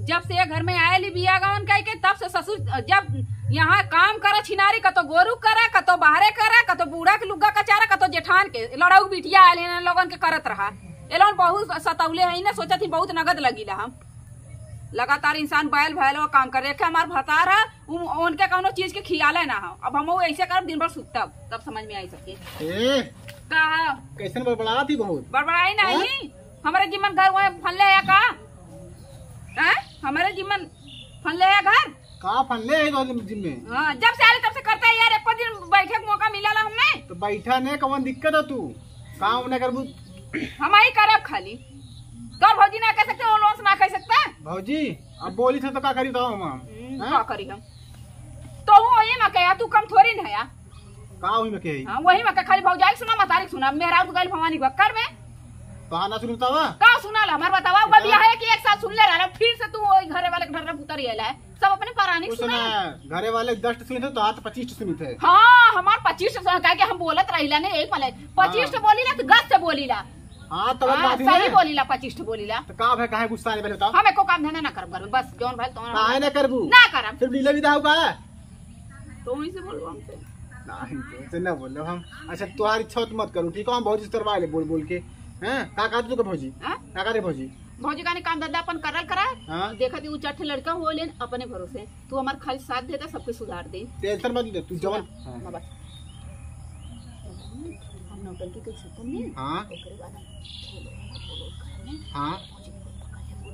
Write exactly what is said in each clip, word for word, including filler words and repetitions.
जब से ये घर में आयल ही बिया गवन कह के, तब से ससुर जब यहाँ काम करे छिनारी, कतो गोरू करे, कतो बाहरे करे, कतो बूढ़ा के लुग्गा कचारे, कतो जेठान के लड़ऊ बिटिया आयल हैं, लोगन के करत रहा। ये लोगन बहुत सतौले हैं, इन्हें सोचत ही बहुत नगद लगीला हम। लगातार इंसान बैल भैल वो काम कर रखे, हमार भतार है, उ-, उनके कौनो चीज के खियाले ना हो। अब हम ऐसे करब, दिन भर सुतब, तब समझ में आई सबके। ए, का है? कैसन बड़बड़ात ही बहुत? बड़बड़ाई नहीं। हाँ? हमारे जिम्मन घर वहाँ फनले है का? हैं? हमारे जिम्मन फनले है घर? का फनले है तो जिम में? हाँ, जब से आले तब से करता है यार, एको दिन बैठे के मौका मिला ला हमने। तो बैठा ने, कौन दिक्कत है तू? काम ना करबू। हम ही करब खाली। तोर भौजी ना कह सकते, वो लोगन से ना कह सकता। भौजी, अब बोली थे तो का करी बताओ हम? हम्म, हैं? का करी हम? तो हूँ वही में कहे, तू कम थोड़ी ना है। का वही में कहे? हाँ, वही में कहे, खाली भौजाई के सुना, मतारी के सुना। मेहरारू तो गइल भवानी बक्कर में। तो हाँ ना सुनी बतावा। का सुना ला, हमार बतावा, ओकर हाँ। बियाह है कि एक साल सुन ले रहा, फिर से तू वही घरे वाले के ढर्रा पुतर ही आइला है। सब अपने परानी के उस सुना। समय घरे वाले दस ठो सुनी थे, तो आज पच्चीस ठो सुनी थे। हाँ, हमार पच्चीस ठो सुना, काहे कि हम बोलत रहिला ने, यही पले। पच्चीस ठो हाँ। बोलीला, तो गस से बोलीला। हाँ, तब हाँ, बात ही सही ना। बोलीला, पच्चीस ठो बोलीला। तो का भाई, काहे गुस्सा नहीं, पहले बताओ। हम एको काम धंधा ना करब घर में, बस जौन भाई तौन काहे ना करबू? ना करब। सिर्फ लीला विदा होगा। तो वहीं से बोलो हमसे। नहीं, तो ऐसे ना बोलो हम। अच्छा, तुम्हारी इच्छा हो तो मत करो, ठीक है? हम भौजी से करवा ले बोल बोल के। हैं? का कहते तू के भौजी? हाँ? का कहते भौजी? भौजी का नहीं काम धंधा अपन करल करा। हाँ? देखा थी, उ चार ठे लड़का हो लेन अपने भरोसे। तू हमार खाली साथ देता, सबके सुधार दे। टेंशन मत ले, तू जवन सुना, हाँ। बाबा। हम नौटंकी के छुट्टी नहीं, हाँ। ओकरे बाद हम खेलो, बोलो, खाने। हाँ। भौजी को पकड़ ले, बोल,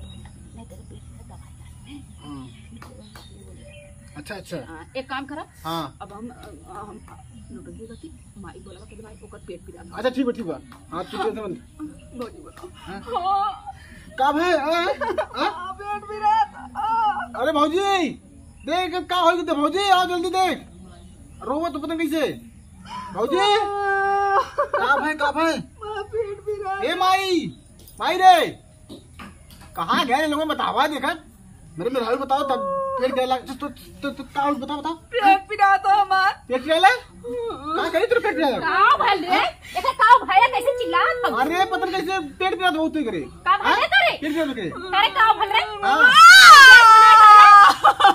नहीं तेरे पेट में दवाई डालने। हाँ। अच्छा, अच्छा। हाँ, एक काम करा। हाँ। अब हम, अ, हम, अ, नौटंकी करती, माई बोला के भाई ओकर पेट पिरात बा। अच्छा, ठीक बा, ठीक बा। हाँ, तू टेंशन मत। भौजी बोला। हाँ। हाँ। का भाई? हाँ? हाँ? हाँ, पेट पिरात। हाँ। अरे भौजी, देख का होई गए भौजी, आओ जल्दी देख। रोवत तो पता कैसे। भौजी, का भाई, का भाई? माँ, पेट पिरात। ए माई, माई रे। कहाँ गए लोग, बतावा देखा। मेरे मेहरारू बताओ तब पेट गया लग-, तो, तो, तो, तो, का हो, बताओ, बताओ। पेट पिरात हमार। पेट पिराला? का करे तेरे पेट पिराला? का भल रे? एका का भल, कैसे चिल्लात हऊ? अरे पता नहीं कैसे पेट पिरात बहुत ही करे। का भल हाँ? रे तोरे? पेट पिरात करे। अरे का भल रे? हाँ।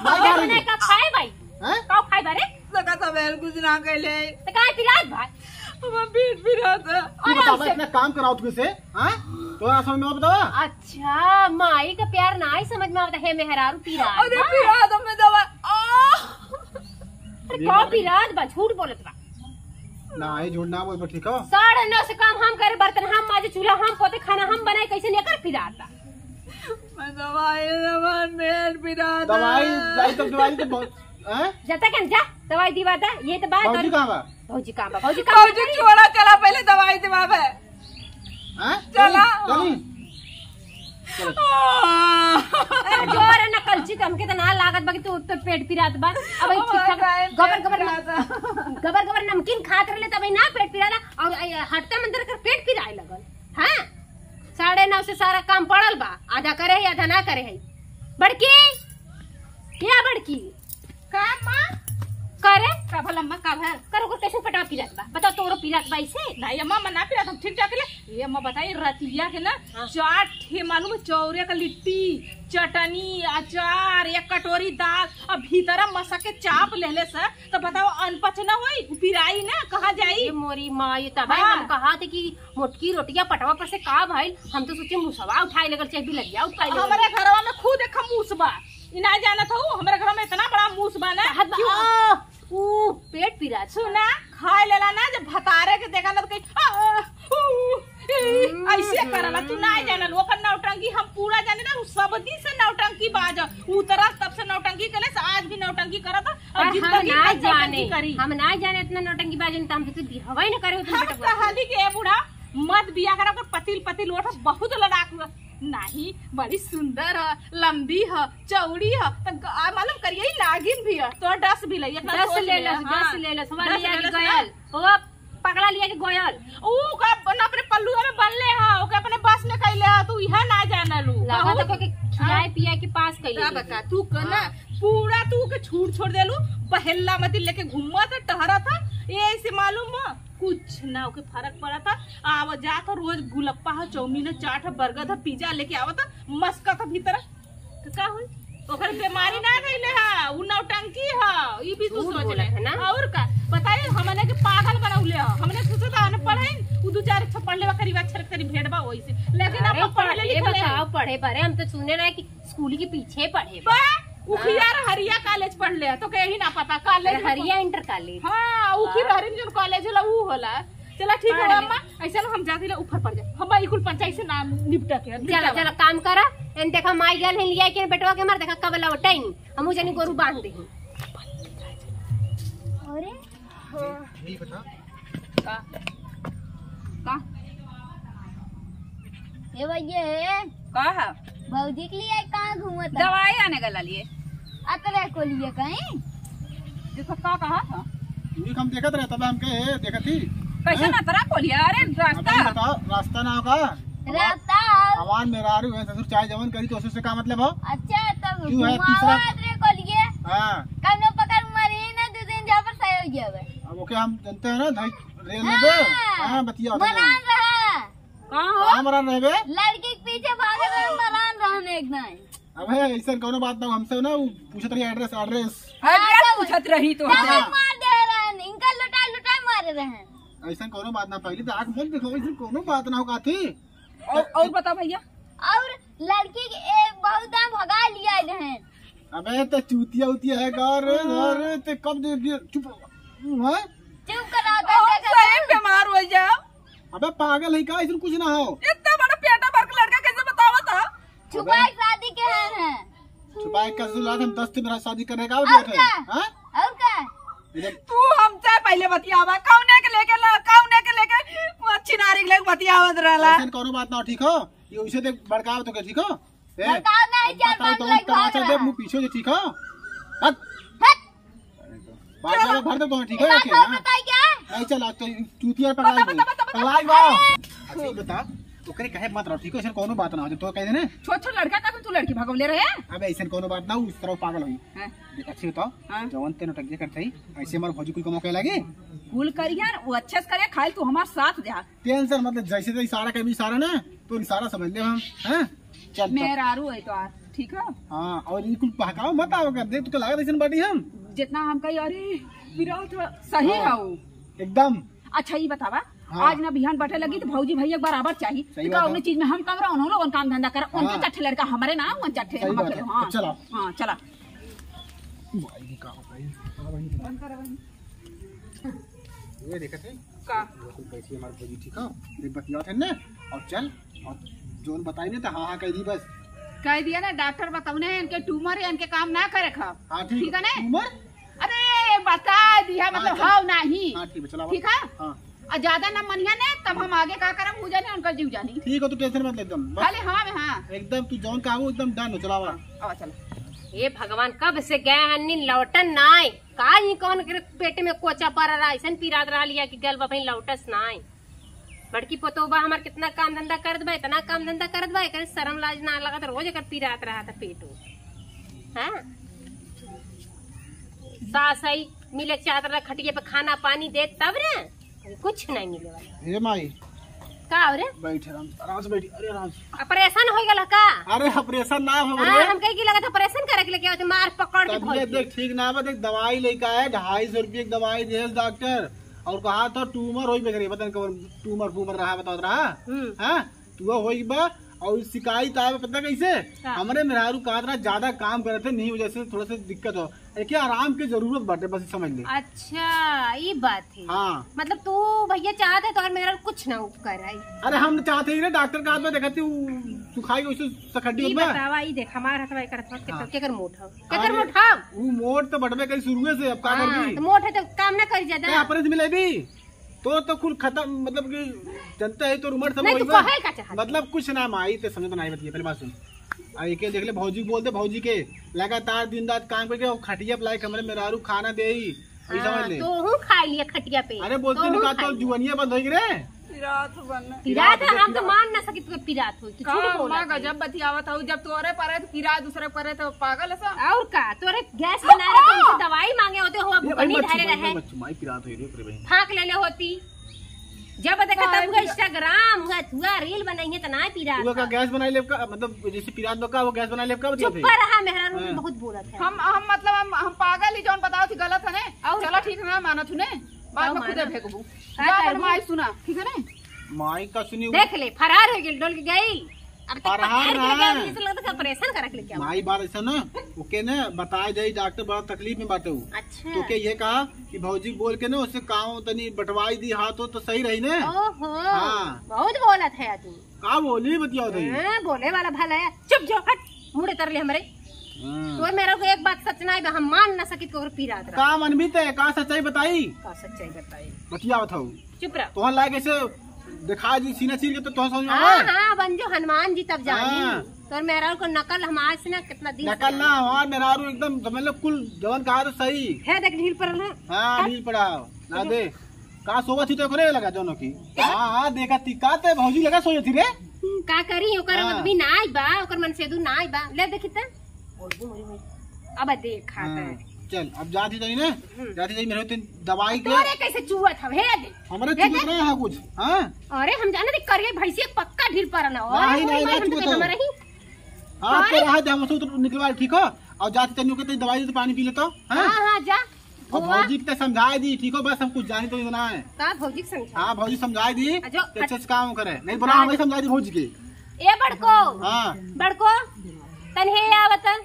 भाई, भाई। का खाए भाई? हैं? का खाए बा रे? सका तो बैल कुछ ना कहले। तो का पिरात भाई? हमार पेट पिरात है। तू अरे बतावा, ऐसे इतना काम कराओ तुझे से, हाँ? तो ना समझ में बतावा? अच्छा, माई का प्यार ना ही समझ में आवता है, मेहरारू पिरात अरे बा। पिरात हमें दवा। आह! अरे का पिरात बा, झूठ बोलत बा। ना, ये झूठ ना बोल, ठीक है? साढ़े नौ से काम हम करे, बर्तन हम माजे, चूल्हा हम पोते, खाना हम बनाए, कैसे नहीं कर पिरात बा? मैं दवाई, दवाई, पेट पिरात है। दवाई, जाई तब दवाई तो बहुत, हैं? जाता क्या, जा, दवाई दिवा दा, ये तो बात। भौजी कहाँ बा? भौजी कहाँ बा? भौजी कहाँ भौजी बा? छोड़ा, चला पहले दवाई दिवावे। हैं? चला। चली? चलो। अरे जोर है ना कलची, हमके तो ना लागत बा कि तू तो पेट पिरात बा। अब ई ओ ठीक ठाक भाई, गोबर, पेट गोबर, पिरात बा। गोबर, गोबर नमकीन खात रहले तब ना पेट पिराला। और हटते मंदिर कर पेट पिराए लगल। हाँ? साढ़े नौ से सारा काम पड़ल बा, आधा करे है, आधा ना करे है। बड़की, या बड़की। का माँ? का रे? का भला अम्मा, का भला? कर ओकर कैसे पेटवा पिरात बा? बताओ, तोरो पिरात बा इसे? नहीं अम्मा, मैं ना पिरात, हम ठीक ठाक ले। ये अम्मा बताई, रतिया के ना हाँ। चार ठे मालूम है, चौरे का लिट्टी, चटनी, अचार, एक कटोरी दाल, अब भीतरा मसा के चाप लेले से, तो बताओ, अनपच ना होई, उ पिराई ना, कहाँ जाई? ये मोरी माँ, ये तबे हाँ। हम कहा थे कि मोटकी रोटिया पटवा पर से का भइल? हम तो सोचे मुसवा उठाए लगल, चाहे बिलरिया उठाए लगल। हमारे घरवा में खुद एक मूस बा, ई ना जानत हऊ, हमारे घर में इतना बड़ा मूस बा ना। कहत बा, क्यों? आ, ऊ, पेट पिरात बा। सुना, खाए लेला ना, जब भतारे के देखा ना तो कही, आ, ऊ, ई, हम्म, ऐसे करला, तू ना हम्म। जानल, ओकर नौटंकी हम पूरा जाने ना, ऊ सब दिन से नौटंकी बाज, उतरा तब से नौटंकी करे, आज भी नौटंकी करत, अब पर जिंदगी हम ना भर नौटंकी जाने, करी। हम ना जाने इतना नौटंकी बाज, तो हम तो बिहवा ही ना करे उतना हम बेटा। कहली के, "ए बूढ़ा, मत बिया करा, ओकर पतिल पतिल ओठ बहुत लड़ाकू है।" "नहीं, बड़ी सुंदर है, लंबी है, चौड़ी है, तो ग-, आ, मालूम करिए, ही नागिन भी है, तो डस भी ले, इतना डस सोच ले ले, लस, हाँ। डस ले लस, हमारे डस यहाँ ले के लस ना। गयल, वो पकड़ा लिया के गोयल। ऊ का अपन अपने पल्लुआ में बल्ले हा, ओके अपने बस में कैले हा, तू इहा ना जानलू।" लगा बहुत तो के खियाए पियाए के पास कैले का रही। बता, तू क ना, हाँ। पूरा तू के छूट छोड़ देलू, बहेल्ला मती लेके घूमत है, टहरत है, ये ऐसे मालूम है, कुछ ना ओके फर्क पड़त है। आव जात है, रोज गुलप्पा है, चाउमीन है, चाट है, बर्गर है, पिज्जा लेके आवत है, मस्कत है भीतर। तो का होई? बीमारी ना धइले ह, उ नौटंकी ह, ई भी तू झूठ सोच ले। बोलत है ना? और का? बताइए, हमने के पागल बनौले ह। हमने सोचा था अनपढ़ है, उ दू चार अक्षर पढ़ लेवा, करीब अक्षर करीब भेंट बा वैसे। लेकिन अरे अब पढ़ पढ़-, ले ये लिख ले। बताओ, पढ़े पढ़े, हम तो सुने रहे कि स्कूल के पीछे पढ़े बा। बा, उखियार हरिया कॉलेज पढ़ ले, तो कहीं ना पता कॉलेज अरे में हरिया इंटर कॉलेज। हाँ, उखियार हाँ। हरिन जौन कॉलेज होला, उ होला। चला ठीक है पढ़ ले। अम्मा, ऐसे ना हम जाती ले ऊपर पड़ जाए। हम ई कुल पंचायत से नाम निपटा के, निपटा चला, बा। चला काम करा। एन देखा माई गल है लिया के बेटवा के मार देखा कब लौटे ही नहीं। हमहू जानी गोरू बांध दे। अरे हाँ। का? का? ए भैया, ए। का है? भौजी के लिए कहाँ घूमत है? दवाई आने गला लिए। अतरे को लिए कहीं? देखो का कहा था? ये हम देखत रहे, तब हमके देखत ही। कैसे हैं? ना तरा को लिया? अरे रास्ता। अबे बताओ, रास्ता ना होगा। रास्ता। हमार मेहरारू है, ससुर चाहे जवन करी तो उससे का मतलब हो? अच्छा, तब क्यों है घुमावा तीसरा? अतरे को लिए। हाँ। कौनो पकड़ मरी ना, दो दिन जबर सही हो गया बे। अब ओके हम जानते हैं ना, भाई, रेल में दे। हाँ। हाँ, बतिया, बतिया। मलान रहा। कहाँ हो? कहाँ मलान रहे बे? लड़की के पीछे भागे रहे, मलान रहने एक नहीं। अबे, ऐसा कौनो बात ना, हमसे ना, वो पूछत रही एड्रेस, एड्रेस। एड्रेस हाँ, तो पूछत रही तो। दवाई हाँ। मार दे रहे, इनका लुटाई, लुटाई मारे रहे। ऐसा कौनो बात ना, पहले तो आँख मत दिखाओ, ऐसा कौनो बात ना हो, काथी। और, और बता भैया। और लड़की के एक बहुत दाम भगा लिया रहे। अबे, ते चूतिया उतिया है का रे? हाँ। अरे, ते कब दे दिया? चुप रहो। हैं? चुप करा दे, और देखा सही दे। बीमार हो जाओ। अबे, पागल है का? इसमें कुछ ना हो। इतना बड़ा पेटा भर के लड़का कैसे बतावा था? छुपाई अबे। शादी के हैं, हैं। छुपाई का सुला, हम दस दिन बाद शादी करने का और क्या? हाँ? और का? इधर। तू हमसे पहले बतियावा, कौने के लेके ला, कौने के लेके, वो छिनारी के लेके बतियावत रहला। ऐसन कौनो बात ना हो, ठीक हो? ये उसे देख, भड़काव तो के, ठीक हो? ए, भड़काव नहीं, अब चार बताओ, पाँच तो लाख तमाचा भाग देब, रहा। मुँह पीछे से, ठीक हो? हट। हट। बात क्यों? में भर दे तो, ठीक हो? बात ओके, और हाँ? बताई क्या? नहीं, चल, आज तो चूतिया पकड़ाई बता, भाई। बता, बता, बता। पकड़ाई भाई। अरे। अच्छा, ये बता, ओकरे कहे मत रहो, ठीक हो? ऐसन कौनो बात ना हो, जो तो कह देने। छोट छोट लड़का का तू लड़की भगवले रहे? अबे, ऐसन कौनो बात ना हो, उस तरह पागल होई। हाँ। देख, अच्छी बताओ, हाँ। जवन ते नौटंकी करते ही, ऐसे हमारे भौजी कुल कमाओ के लगे? कुल करिया, वो अच्छे से करे, खाली तू हमार साथ दे। टेंशन मतलब, जैसे तो इशारा का भी इशारा ना, तो इशारा समझ ले हम, हैं? चल, चल। मेहरारू है तो आज, ठीक है? हाँ, और ये कुल बहकाओ मत आओ कर दे, तो लागत ऐसन बाटी हम। जितना हम कही, अरे, विराट सही हाँ, है वो। एकदम। अच्छा, ये बतावा, हाँ। आज ना बिहान बटे लगी तो भौजी भैया के बराबर चाही। सही तो का बात है। उन्हें चीज में हम कम रहो, उन्होंने लोगन काम धंधा करा, उनके हाँ। चट्ठे लड़का हमारे ना, उन चट्ठे सही हम बात अकेले, है। हाँ। तो चला। हाँ, चला। भाई, ये का हो गई? हाँ, भाई। बंद करो, बंद। ये देखत है? का? ये कुल कैसी हमारे भौजी, ठीक है? देख, बतियावत है ना, और चल, और जोन बताई ना, तो हाँ, हाँ कह दी बस। कह दिया ना, डॉक्टर बतौने हैं, इनके ट्यूमर है, इनके काम ना करे खा। हाँ, ठीक ठीक है ना? ट्यूमर? अरे, बता दिया, हाँ, मतलब, चल। हाँ, नहीं। हाँ, ठीक है, चला, ठीक है? हाँ। और ज्यादा ना मनिया ने, तब हम आगे का करम हो जाने, उनका जीव जानी। ठीक है, तू टेंशन मत ले एकदम, बस। खाली हाँ में हाँ। एकदम तू जौन का हो, एकदम डन हो, चलावा। हाँ, आवा, चला। हे भगवान, कब से गए हन्नी, लौटन नाय। का ई कौन के पेट में कोचा पड़ रहा, ऐसन पिरात रहा लिया कि गल बा, बहिन लौटस नाय। बड़की पतोह बा हमार, कितना काम धंधा करत बा, इतना काम धंधा करत बा, एकरे शर्म लाज ना लगत, रोज एकर पिरात रहत पेट में। हाँ? सास आई, मिले चाहत रहा, खटिया पे खाना पानी दे, तब रे कुछ नहीं मिले वाला। हे माई। का हो रे? बैठ आराम, आराम से बैठी। अरे आराम से। ऑपरेशन हो गया का? अरे ऑपरेशन ना हो हाँ, रे। हम कहे कि लगत ऑपरेशन करे के लेके आवत, मार पकड़ के तबियत भौजी। देख ठीक ना बा, देख दवाई लेके आए, ढाई सौ रुपये की दवाई दे डॉक्टर, और कहा था ट्यूमर होई बेचारी, पता नहीं कौन ट्यूमर फूमर रहा, बता रहा। हम्म। हाँ, तू होई बा, और शिकायत आवे पता कैसे? का? हमरे मेहरारू का इतना ज्यादा काम करते नहीं, वजह से थोड़ा सा दिक्कत हो। एके आराम के जरूरत बाटे, बस समझ ले। अच्छा, ई बात है। हाँ। मतलब तू भैया चाहत है तो और मेरा कुछ ना उपकर आई। अरे हम चाहते ही ना डॉक्टर का हाथ में देखती हूँ, तू खाई वैसे सखड्डी ई होत बा। बतावा, ई देख हमार हाथ में एकर हाथ में हाँ। केकर मोट हो? केकर अरे, मोट हो? वो मोट तो बटबे करी शुरुए से, अब का हाँ, करबी? तो मोट है तो काम ना करी ज्यादा। ए, अपने से मिले भी? तो, तो कुल खत्म, मतलब कि जनता है तो उमर सब नहीं, वही तू बा। कहे का चाहत मतलब है? कुछ ना माई, ते समझ में नहीं बतिया, पहले बात सुन। आ, एके देख ले, भौजी के बोल दे, भौजी के लगातार दिन रात काम करके, और खटिया पे लाए कमरे में रारू खाना दे ही, वही हाँ, समझ ले। तो हूँ खाई लिया खटिया पे। अरे बोलते तो निकाल, तो जुअनिया बंद होगी रे। पिरात बन। पिरात है, हम तो मान ना सकी तो पिरात हो, तू का झूठ बोला माँ था। गजब बतियावत हो, जब तोरे परे तो पिरात, दूसरे परे तो पागल है सा। और का, तोरे गैस बना रहे, तुमसे दवाई मांगे होते हो, ये भूखनी भाई मत धरे छुपाई, रहे। मत छुपाई, पिरात हो रे, रे बहन। फाँक ले ले होती। जब देखा तब उहे Instagram, उहे थुआ reel बनाई है, त ना पीरा वो का था। गैस बनाई लेब का, मतलब, जैसे पीरात बा का, वो गैस बनाई लेब का, बतिया चुप थे। पर रहा, मेहरारू भी हाँ। बहुत बोलत है। हम, हम, मतलब, हम, हम पागल ही, जौन बताओ थी गलत है ने। और चलो का? ठीक है, मैं मानत हूँ ने, बाद और में खुदे माना। भेगबू। का जा, करबू? अपन माई सुना, ठीक है ने? माई का सुनी? देख ले, फरार हो गइल, डोल के गइल। अब तक फरार पकड़ के ना। लेके गइल, जैसे लगता कि operation करा के लेके आओ। माई बात ऐसा ना, ओके ने बताए जाई, डॉक्टर बड़ा तकलीफ में बाटे उ। अच्छा। तो के ये कहा कि भौजी बोल के ना, उससे काम तनी बंटवाई दी, हाथ हो तो सही रही ने। ओहो, हाँ। बहुत बोलत है तू। का बोली, बतियाओ तो ये। हाँ, बोले वाला भला है। चुप जो, हट, मुड़े तर ले हमरे। हाँ। तोर मेहरारू के एक बात सच ना बा, हम मान ना सकित को पीरात रहा। का मनबी ते, का सच्चाई बताई? का सच्चाई बताई? बतियाओ था। चुप रह। तोहन लायक ऐसे दिखा दी सीना चीर के तो तोहन समझ में हाँ, आवे? हाँ, बन जो हनुमान जी तब जानी। हाँ। तोर मेहरारू को नकल हमार से ना कितना दिन से नकल ना, जानी। हमार मेहरारू एकदम समझ लो कुल जवन कहा तो सही। है देख ढील पर ना। हाँ, हाँ। ढील पड़ा हो। ना दे। का सोवत ही तो करे लगा दोनों की। हाँ, हाँ, देखा ती का ते भौजी लगा सोवत ही रे। हम्म, का करी ओकर हाँ। अदमी ना आई बा, ओकर मनसेदू ना आई बा। ले देखी त। अब देखा हाँ, त। चल, अब जाती जाई ना, हम्म। जाती जाई मेरे तीन दवाई के। तोरे कैसे चुअत हवे, हे दे। हमरे हे चुअत दे। रहा है कुछ, हाँ? अरे हम जाने थे करिए भैंसिया पक्का ढील पर ना। नहीं, अरे नहीं, भाई, नहीं हम तो चुअत हवे। हमारे ही। हाँ, अरे। तो रहा दे, हम उसको तो निकलवा, ठीक हो? और जाती तनियो के तो दवाई दे तो पानी पी लेता, हाँ? हाँ, हाँ, जा। अब हुआ। भौजी के तो समझाए दी, ठीक हो? बस हम कुछ जानी तो नहीं बनाए। का भौजी के समझा? हाँ, भौजी समझाए दी, आ, जो कि अच्छे से काम करे। नहीं बोला, हाँ। हम ही समझाए दी भौजी के। ए बड़को। हाँ। बड़को, तन हे आवत।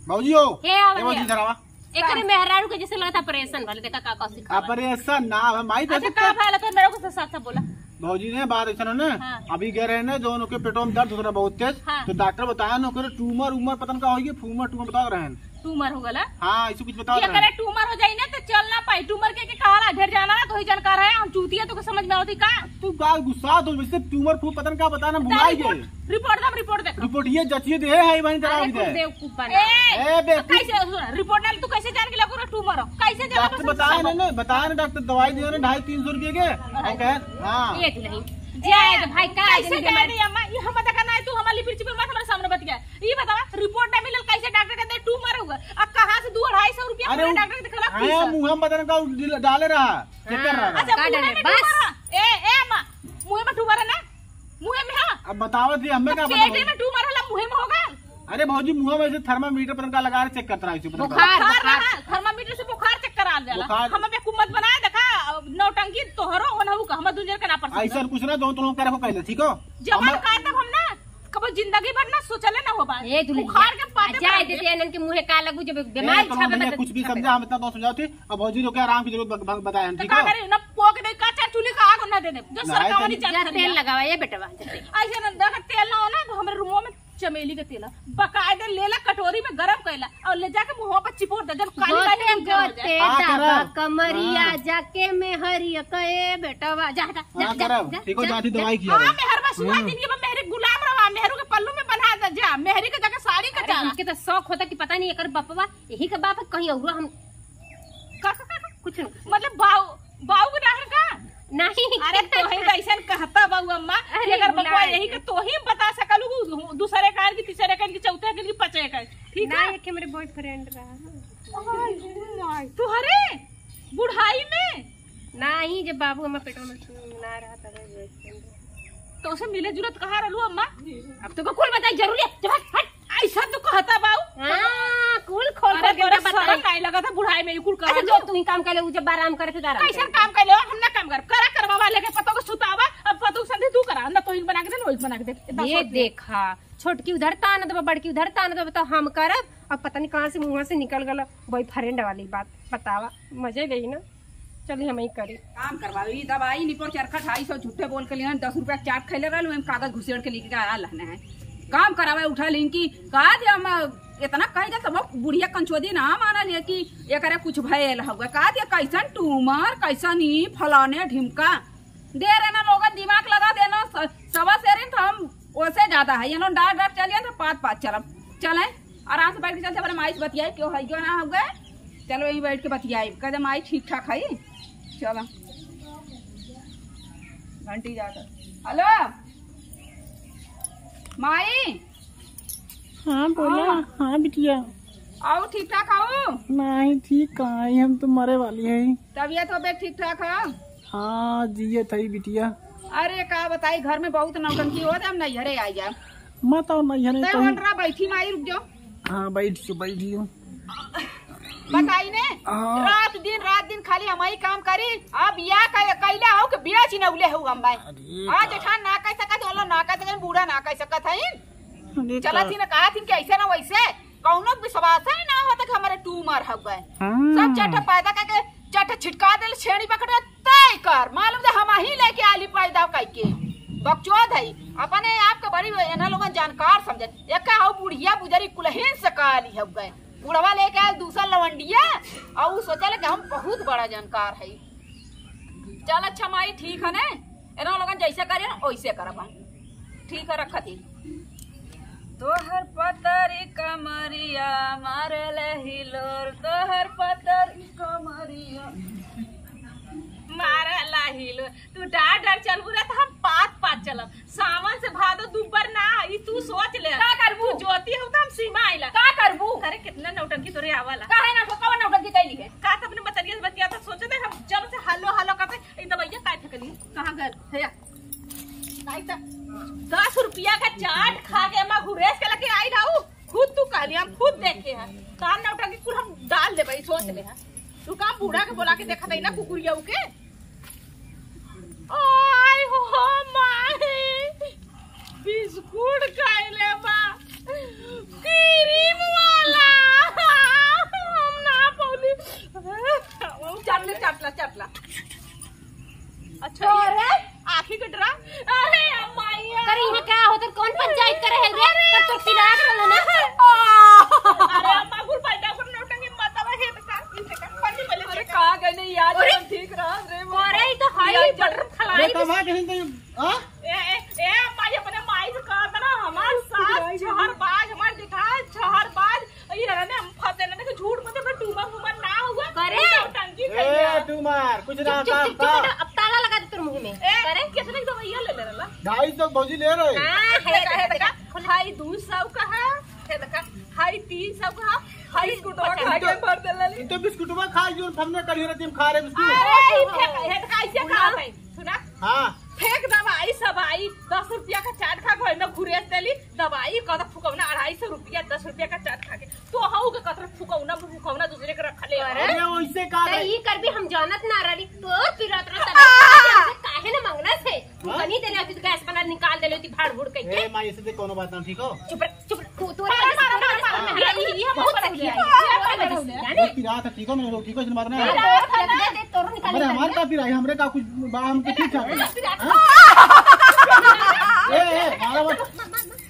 भौजी हो। हे आवत ए भौजी, हे। इधर आवा। एकरे मेहरारू के जैसे लगता operation वाले, देखा का का सिखा। Operation ना, हम माई अच्छा, देखो का तो। भला तो मेरे को तो साफ साफ बोला। भौजी ने बात ऐसा ना, हाँ। अभी गए रहे ना, जो उनके पेटों में दर्द होता रहा बहुत तेज, हाँ। तो डॉक्टर बताया ना, ओकरे tumor, उमर पता न का होई, फूमर, tumor बता रहे हैं। Tumor हो गला? हाँ, ऐसे कुछ बता ये रहे हैं। करे tumor हो जाई ना, तो चल ना पाई। Tumor के, के कहाला, ढेर जाना ना, तो ही जानकार है, हम चूतिया तो को समझ में आवती का? तू का गुस्सा तो वैसे tumor फूम पता न का बता ना, बता भुलाई report, गए। Report दम, report देखो। Report ये जचिए दे है, भाई, तेरा अरे, भी दे। कुछ बेवकूफ बना। ए, ए, बेवकूफ। कैसे, सुन, report डाल, तू कैसे जान के लगा tumor हो? कैसे जान डॉक्टर बताया ना, ना, बताया ना डॉक्टर, दवाई दिया ना ढाई तीन सौ रुपये के। और कहे, हाँ। ये तो नहीं। जाए तो भाई, का कैसे जाने जाए बीमारी? नहीं अम्मा, ये हम देखा ना है, तू हमारी लिपिर चिपिर मत हमारे सामने बतिया। ये बतावा, report ना मिलल, कैसे डॉक्टर के दे tumor होगा? अब कहाँ से दो अढ़ाई सौ रुपया अरे पूरे वो, डॉक्टर के दिखला हाँ, फीस? मुँह में पता ना का डाले रहा, चक्कर रहा। अच्छा, का मुँह डाले? में बस। Tumor है? ए, ए अम्मा, मुँह में tumor है ना? मुँह में है? अब बतावा थी, हमें तो का पता पेटे होई? में tumor होला, मुँह में होगा? अरे भौजी, मुँह में ऐसे thermometer पता का लगा रहे, check करता रहा इसी पता का। बुखार, बुखार बुखार। रहा, thermometer से बुखार check करा जाला। बुखार। हम अबे कुमत बनाए देखा, नौटंकी तोहरो होना हुआ, हम दुनिया के ना पड़ सकता। ऐसा कुछ ना, जो तुम लोग करे हो कहले, ठीक हो? जब हम हम कर तब हम ना, कबो जिंदगी भर ना सोचले ना हो बात। ए दुल्हनिया, बुखार के पाटे आ जाए पड़ देते गए। इनन के मुँहे का लगू, जब ए, बीमारी तुम छापे लोग बता कुछ भी समझा, हम इतना तो समझाओ थे। अब भौजी लोग क्या आराम की जरूरत ब-, ब-, बताए हम, तो ठीक का हो? करे, ना पोक दे, का चार चूल्हे का आग ना दे दे। जो नहीं, सरकार वाली तो जान जा खा तेल लिया। लगावा, ए बेटवा, जा तेल। ऐसे ना, देखा, तेल ना हो ना, तो हमरे रूमो में चमेली के तेल है। बकायदे लेला, कटोरी में गरम कैला और ले जाके मुँह पर चिपोर दे, जब काली गोते, काली उज्जर हो जाए। गोते, हाँ, दाबा करब। कमरिया हाँ। जाके में हरिया कहे बेटवा, जा, जा, हाँ, जा, जा, करब। जा, ठीक हो, जा, जाती जा। दवाई किया हाँ, रहे। मेहरबा सुना हम्म। दिन के बाद मेहरे गुलाम रहा, मेहरू के पल्लू में बना दे, जा, मेहरी के जाके साड़ी का अरे, चाला। हमके तो शौक होता कि पता नहीं एकर बपवा यही का बाप है, कहीं और हम का, का, का, का? कुछ नहीं। मतलब बाऊ, बाऊ के डहर का? नहीं। अरे तोही कैसन कहता बाऊ अम्मा, अरे अगर बकवा बुलाए। यही के तोही बता सकलू, दू-, दूसरे कान की, तीसरे कान की, चौथे कान की, पांचवे कान, ठीक ना, है? एक हमरे boyfriend रहा ना। तुहरे बुढ़ाई में? नहीं, जब बाबू हमारे पेट में ना रहा तब boyfriend। तो उसे मिले जुलत कहाँ रहलू अम्मा? अब तो कुल बताई जरूरी है। जब हट, हट। ऐसा तो कहता बाऊ। हाँ, कुल खोल अरे, खोल के बड़ा बताई। शरम नहीं लगा था बुढ़ाई में, ये कुल अच्छा, कहा जो तू ही काम कर ले, उ जब आराम करे थे, आराम कैसन करे। काम कर ले? हम ना काम कर, करा करवा वाले के पतोह को सुतावा, अब पतोह संधि तू करा, ना तो ही बना के दे, ना वही बना के दे। इतना ये सोच ले। देखा, छोटकी उधर तान देबा, बड़की उधर तान देबा, तो हम करब। अब पता नहीं कहाँ से मुँह से निकल गल boyfriend वाली बात, बतावा, मजे गई ना। चली हम ही करी। काम करवावे, ई दवाई निपोर चरखा ढाई सौ झूठे बोल के लिए दस रुपया के चाट खैले रहल, ओमे कागज घुसेड़ के लेके आ रहल है। काम करावे उठा लेकिन कि का दे हम इतना कह दे तब बुढ़िया कंचोदी ना मानल है कि एकरा कुछ भयल हवे। का दे कैसन tumor, कैसन ई फलाने ढिमका। दे रे ना लोगन दिमाग लगा देना स-, सवा शेरिन तो हम ओसे ज्यादा है, ये लोग डांट डांट चलिए तो पात पात चलब। चले, आराम से बैठ के चलते, अपने माई से बतियाई, क्यों है, क्यों ना हो गए। चलो, यहीं बैठ के बतियाई, कह दे, "माई ठीक ठाक है?" चलो, घंटी जाकर, "हेलो, माई।" हाँ, बोला। हाँ। हाँ, बिटिया। आओ, ठीक ठाक आओ। नहीं, ठीक कहाँ है, हम तो मरे वाली है। तबीयत हो बे ठीक ठाक हो? हाँ, जियत हई बिटिया। अरे, का बताई, घर में बहुत नौटंकी होत, हम नैहरे आ जाब। मत आओ नैहरे तै कहीं। हट रहा, बैठी माई, रुक जाओ। हाँ, बैठ जो, बैठ जो। बताई ने, हाँ। रात दिन, रात दिन खाली हमही काम करी। अब या कै-, कैले हो कि बेच नौले हो हम भाई। अरे हाँ, का- जेठान ना कह सकत, ओला ना कह सकत, बूढ़ा ना कह सकत है। अरे चलत का- ही ना, कहत ही कि ऐसे ना वैसे। कौनो विश्वास ही ना होता कि हमारे टूमर हो गए। हाँ। सब चट्टा पैदा करके चट्टा छिटका देले, छेड़ी पकड़े तय कर, मालूम दे हमही लेके आली पैदा करके। बकचोद है, अपने आप के बड़ी एना लोगन जानकार समझे। एक हो बुढ़िया बुजरी कुलहीन से काली हो गए। बुढ़वा लेके आयल दूसर लवंडिया, और उ सोचल कि हम बहुत बड़ा जानकार है। चल अच्छा माई, ठीक है ने, एना लोगन जैसे करे ना वैसे करब हम। ठीक है, रखत ही। तोहर पतरी कमरिया मारेले हिलोर, तोहर पतरी कमरिया मारेला हिलोर। तू डार डार चलबू रे, तो हम पात पात चलब। सावन से भादो दुबर ना, ई तू सोच ले। का करबू? तू ज्योति हो तो हम सीमा आइला। का करबू? अरे कितना नौटंकी तोरे आवाला। काहे ना, कवन नौटंकी कैली है? का तो अपने बतरिया से बतिया तो सोचे थे, हम जब से हलो हलो करते, ई दवाइया काय फेंकली? कहाँ गल? हे, नहीं तो दस रुपया का चाट खा के हम घुरेस के लेके आई रहू। खुद तू कहली, हम खुद देखे हैं। तार नौटंकी कुल हम डाल देबे, सोच ले है। तू का बूढ़ा के बोला के देखत है ना कुकुरिया के? ओए हो माई, बिस्कुट खाइले बा, क्रीम वाला। हम ना पौली। चटला, चटला, चटला। अच्छा, अरे? आँखी के डरा। अरे अम्माइया। करे इहाँ का होत, कौन पंचायत करे है रे? तब तो पिरात रहलो ना। अरे अम्मा, गुड़ पैदा कर नौटंकी मत आवा, हे तो का, हे तो का, पन्नी पहले अरे से का गने याद अरे? हम ठीक रहा रे। अरे, ई तो हाई यार, बटर फलाई अरे, कमा कहीं तो, हाँ? ए, ए, ए, अम्मा, ये अपने माई से कहा था ना, हमार सास छहरबाज, हमार जेठान छहरबाज, ये रहने हम फंसे रहने के झूठ मत, अपना टूमर वूमर ना हुआ, करे? नौटंकी ए, करिया। टूमर, कुछ चुप, ना चुप, काम चुप, चुप, का? बेटा, अब ताला लगा दे तोर मुंह में। ए, करे? कितने की दवाइयाँ ले ले रहला? ढाई सौ भौजी ले रहे। हाँ, हे देखा, हे देखा, हाई दो सौ का है, हे देखा, हाई तीन सौ का है, हाई बिस्कुटवा खा के भर देला ली। ई तो बिस्कुटवा खा, जो हमने कढ़ी रहती, हम खा रहे बिस्कुट। अरे, ई फेंक, हे देखा, ऐसे खा भाई। सुना? हाँ। फेंक दवाई सवाई, दस रुपया का चाट खा के ओइमे घुरेस देली, दवाई कत फुकौना, अढ़ाई सौ रुपया, दस रुपया का चाट खा के। तो हऊ के कतरा फुकौना, फुकौना दूसरे के रख ले। अरे, वैसे का तो भाई? ई कर भी हम जानत ना रहली, तो पिरात रह तब काहे न मंगला से? हाँ? बनी देले होती तो गैस बना निकाल देले होती भाड़ भूड़ कइके। ए माई, ऐसे से कोनो बात ना, ठीक हो? चुप रह। चुप, तू, तू मारा, मारा, मारा, मारा, मारा। ये, ये, ये बहुत सही है। ये बहुत सही है। ये पिरात है, ठीक हो, मेरे लोग, ठीक हो, इसने मारना है। पिरात है ना? दे, दे, तोरो निकाल, अरे, निकाल, हमारे निकाल। का पिराई, हमरे का कुछ बा, हम तो ठीक ठाक है। पिरात। हाँ? ए, ए, मारा मत।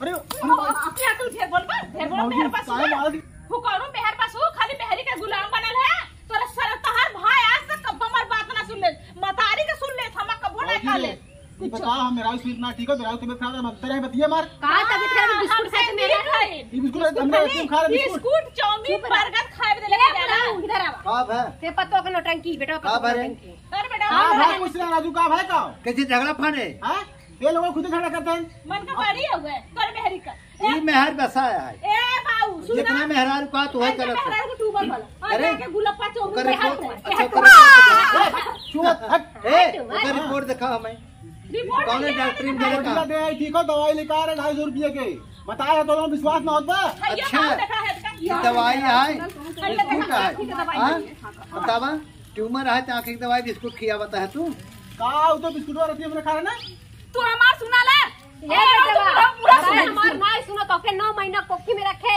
अरे, हम अपने आंखों ढेर बोल बा, ढेर बोल, भौजी, मेहर पास काहे हुआ। मार दी? फुकौनो मेहर पास हो, खाली मेहरी का गुलाम बनल है। तोरा सर, तहार भाई आज तक कब्बो हमार बात ना सुन ले। मतारी के सुन ले, हम कब्बो ना भौजी खा रे, ले। ई बताओ, हम मेहरारू सुनित ना ठीक हो, मेहरारू तबियत खराब है, हम तेरे बतिया मार। का तबियत खराब है? बिस्कुट खाए के मेरा। ई बिस्कुट, हमरे बच्चे खा रहे बिस्कुट। बिस्कुट, चाउमीन, चुप रह। बर्गर खाए दे ले ए, जा रहा। बुढ़ऊ, इधर आवा। का भा? ते पत्तो के नौटंकी, बेटा, का पत्तो भा रे? नौटंकी। अरे बेटा, का हाँ भा? भा, कुछ ना राजू, का भा का? कैसे झगड़ा फाने? हाँ? ये लोग खुद झगड़ा करते हैं। मन का बड़ी हो गए, कर मेहरी का। ई मेहर बसाया है। ए बाऊ, सुन जितना ना। मेहरारू का तू है ऐसे करत है। मेहरारू को टूबर वाला। और अरे, जाके गुलप्पा चौक ओकर पे हाथ रिपोर्ट, में। अच्छा, ओकर रिपोर्ट दिखा। चुप, हट। ए, हट, ओकर हट। रिपोर्ट दिखा हमें। रिपोर्ट कौन है ये डॉक्टरी में देखा। दे आई, ठीक हो, दवाई लिखा रहे ढाई सौ रुपये के। बताया तो लोग विश्वास ना होता। भैया, अच्छा, कहाँ देखा है इसका? ये दवाई है, सुनल, सुनल, सुनल, बिस्कुट है। ठीक है, दवाई हाँ? है। बतावा, ट्यूमर है तो आँखी की दवाई बिस्कुट खिया बताया तू। का, वो तो बिस्कुट वाला रखी हमने खा रहे ना। तू हमार सुना ले। ए, ए, बेटवा, तू पूरा अरे सुन। हमार नाई सुनो, तोके नौ महीना कोखी में रखे।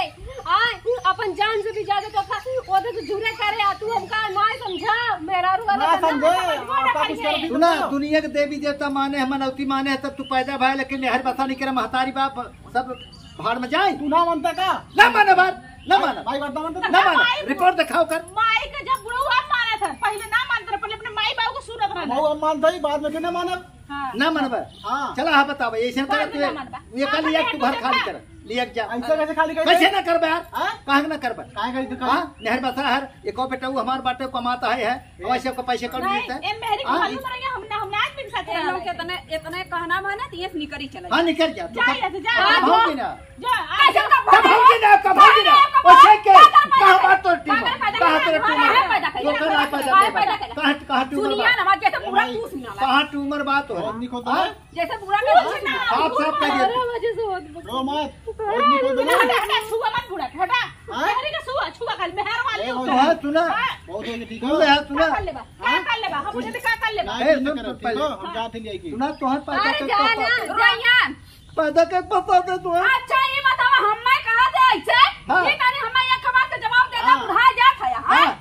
आय, अपन जान से भी ज्यादा तोका, ओदे से जुरे करे, आ तू हमका नाई समझा, मेहरारू वाला ना समझे, आपका कुछ कर भी सुना, दुनिया के देवी देवता माने है, मनौती माने है, तब तू पैदा भय, लेकिन मेहर बसा नहीं करे, महतारी बाप सब भाड़ में जाए। तू ना मानता का? ना माने बात, ना माने। भाई बात ना मानता? ना माने। माई रिपोर्ट दिखाओ कर। माई के जब बुढ़ऊ हम मानत है, पहले ना मानत रहे, पहले अपने माई बाबू को सुनत रहे। बाबू हम मानता ही, बाद में के ना मानब। हाँ। ना मनबा? हाँ। चला, हाँ, बतावा, ऐसे ना करे ना तू, मनबा। ये कल हाँ, लिया, तू घर खाली कर, लिया जा। ऐसे कैसे खाली कर? कैसे ना करबा यार? हाँ? काहे ना करबा? काहे का इधर हाँ? नहर बसा हर, एको बेटा वो हमार बाटे कमाता है, है। ए। वैसे को पैसे कौन नहीं, देता है? ए, मेहरी हाँ? खाली मरेंगे, हम ना, हम ना आदमी के साथ ए, रह लोग रहे। इतने, इतने कहना माने, तो ये से निकल ही चला हाँ, जाए। निकल जा, तू जा, तू जा, कब जा। होगी ना? जा, आ कैसे जा। कब होगी ना, कब होगी ना? ओ, छेक के, कहाँ बात तोर टीम? कहाँ तोर टीम? कहाँ पैदा कइले? कहाँ पैदा कइले? कहाँ, कहाँ टीम सुनिया बा? ना, जैसे पूरा तू सुना ला। कहाँ ट्यूमर बात हो? और निको तो हाँ? जैसे बुरा कर दो ना। साफ साफ कह दिया। बारह बजे से होत बा। रो मत। और निको तो ना। हटा, हटा, छुआ मत बुरा, हटा। हाँ? मेहरी का छुआ, छुआ खाली, मेहर वाली ए, हो। तो है, सुना। हाँ। बहुत हो गया, ठीक तू हो। है, सुना। का कर लेबा? का हाँ? कर लेबा? हम पूछे थे, का कर लेबा? नहीं, ए, नहीं सुन, करब, तू ठीक पहले। हो? हम जात ही लेके। सुना, तो है, अरे पैदा जा कर ना, जा यार। पैदा के पता दे तू, हाँ? अच्छा, ये बतावा, हम्मे कहा थे ऐसे? हाँ। ये तनी हम्मे एक बात का जवाब देना, हाँ। बुढ़ा जात है, हाँ? हाँ।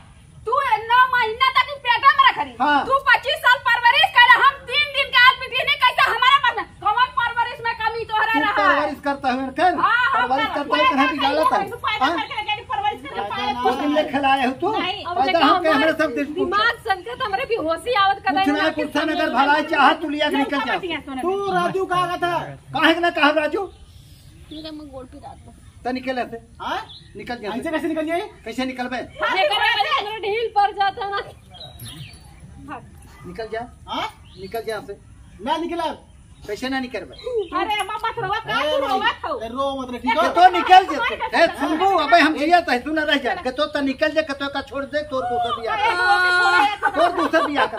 तू नौ महीना तक ई पेटा में रख रही। हाँ। तू पच्चीस साल परवरिश करे, हम तीन दिन के आज बिटिया नहीं, कैसे हमारा पास में? कौन परवरिश में कमी तोहरा तू रहा है? परवरिश करता है, कर। हाँ, हाँ, परवरिश कर। करता है, कहाँ पैदा की गलत है? तू पैदा हाँ? करके लगे, परवरिश करके पैदा कुछ दिन ले खिलाए हो तू? नहीं। अब पैदा देखो, हम के हमारे हमारे सब दिन पूछो। दिमाग सनकत, हमरे बेहोशी आवत, कुछ कदाई ना, ना कुछ कुछ ना, अगर भलाई चाहत, तू लिया के नहीं निकल जा। समझ गया, सुनो। तू राजू कहाँ का था? काहे के ना कहा राजू? ठीक है, मैं गोड़ पे जाता हूँ। त निकल से। हाँ? निकल जा। ऐसे कैसे निकल जाए? कैसे निकलबे? हाँ, जेकर वजह से हमरो ढील पड़ जाता ना। निकल जा। हाँ? निकल जा से। ना निकला। कैसे ना निकलबे? अरे अम्मा, मत रोवा, का ए, तू रोवा था? ए, रो मत रे, ठीक है? के तो निकल जेते। ए, सुनबू, अबे हम जिया तै, तू ना रह जा। के तो त निकल जा, के तो का छोड़ दे, तोर दूसर बियाह कर। तोर दूसर बियाह कर।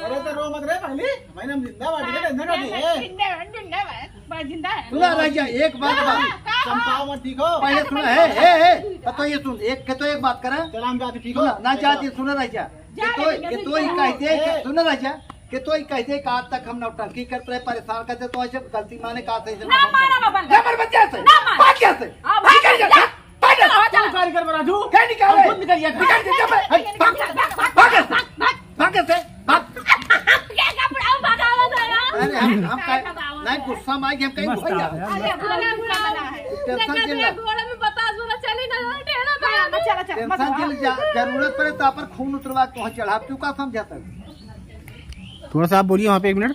अरे तो रो मत रे पगली, भाई हम जिंदा बाटी, टेंशन ना ले। जिंदा, जिंदा है, बा-, जिंदा है। सुना राजा, एक बात बा। हाँ, का? चमकाओ मत, ठीक हो? पहले सुना, हे, हे, हे, बताओ ये सुन, एक, के तो एक बात करा। चला हम जाते, ठीक हो? सुना, ना जाती, सुना राजा। जा के तो, रे, के तो ही कह दे, ए। सुना राजा, के तो ही कह दे कि आज तक हम नौटंकी करते रहे, परेशान करते, तो ऐसे गलती माने का से ना मारा बाबा। ना मार बच्चा से। ना मार। भाग जा से। हाँ, भाग निकल जा। जा। भाग जा। चलो, चलो। तू का निकल बा राजू? क्या निकल हम है? खुद निकल गया। निकल जा, जा, भाग, भाग, भाग, भाग, भाग। भाग से, भाग। क्या कपड़ा भगावत है यार? अरे हम, हम क्या कहीं, भगावत नहीं है? गुस्सा में आए कि हम कहीं मस्त भैया। आया, मस्त अरे आया। बुढ़ा, बुढ़ा। टेंशन लेकिन जिन ये ला। घोड़ा में बतास वाला चली ना, ढेरा हाँ, बड़ा। चला, चला, मत टेंशन जिन ला। जा, जरूरत पड़े तो पर खून उतरवा के वहाँ चढ़ा, तू का समझाता है? थोड़ा सा आप बोलिए वहाँ पे एक मिनट।